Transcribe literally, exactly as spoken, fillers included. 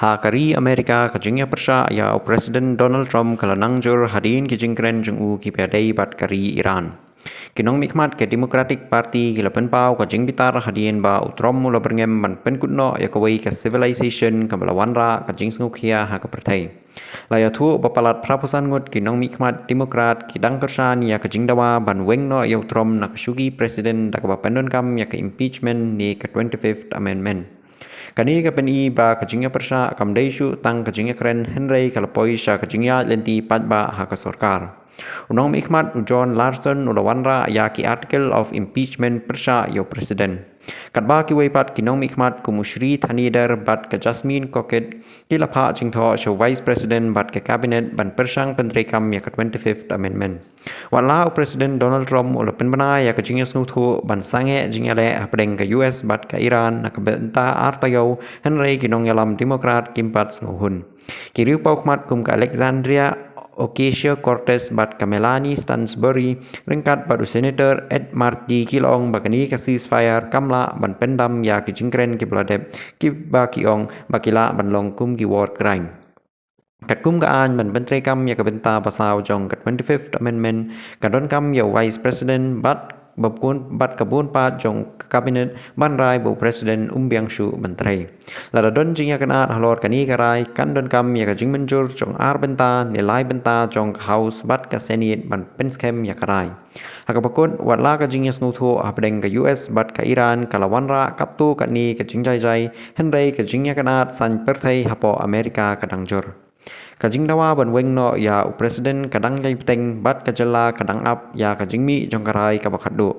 Ha ka ri Amerika, ka jingïapyrshah ïa u President Donald Trump ka la nang jur hadien ki jingkren jong u kiba ïadei bad ka ri Iran. Ki nongmihkhmat ka Democratic Party ki la pynpaw ka jingbitar hadien ba u Trump u la byrngem ban pynkut noh ïa kawei ka civilization kaba la wanrah ka jingsngewkhia ha ka pyrthei. La ïathuh ba palat phra phew san ngut ki nongmihkhmat Democrat ki dang kyrshan ïa ka jingdawa ban weng noh ïa u Trump na ka shuki President da kaba pyndonkam ïa ka impeachment ne ka twenty-fifth Amendment. Kane ka pyni ba ka jingïapyrshah kam dei shuh tang ka jingïakren, hynrei ka la poi sha ka jingïaid lynti paidbah ha ka sorkar. U nongmihkhmat u John Larson u la wanrah ïa ki article of impeachment pyrshah ïa u President. Katba kiwei pat ki nongmihkhmat kum u Shri Thanedar bad ka Jasmine Crockett ki la phah jingthoh sha u Vice President bad ka Cabinet ban pyrshang pyntreikam ïa ka twenty-fifth Amendment. Wat la u President Donald Trump u la pynbna ïa ka jingïasngewthuh ban sangeh jingïaleh hapdeng ka U S bad ka Iran na ka bynta ar taïew, hynrei ki nongïalam Democrat kim pat sngewhun. Ki riewpawkhmat kum ka Alexandria Ocasio-Cortez bad ka Melanie Stansbury ryngkat bad u Senator Ed Markey ki la ong ba kane ka ceasefire kam lah ban pyndam ïa ki jingkren kiba la dep, kiba ki ong ba ki lah ban long kum ki war crime. Katkum ka aiñ ban pyntreikam ïa ka bynta ba saw jong ka twenty-fifth Amendment, ka donkam ïa u Vice President bad ba bun, bad ka bun paid jong ka Cabinet ban rai ba u President um biang shuh ban trei. Lada don jingïakynad halor kane ka rai, kan donkam ïa ka jingmynjur jong ar bynta ne lai bynta jong ka House bad ka Senate ban pynskhem ïa ka rai. Ha kaba kut, wat la ka jingïasngewthuh hapdeng ka U S bad ka Iran ka la wanrah katto katne ka jingjaijai, hynrei ka jingïakynad saiñ pyrthei hapoh Amerika ka dang jur. Ka jingdawa ban weng noh ïa u President ka dang jai bteng bad ka jylla ka dang ap ïa ka jingmih jong ka rai kaba khatduh.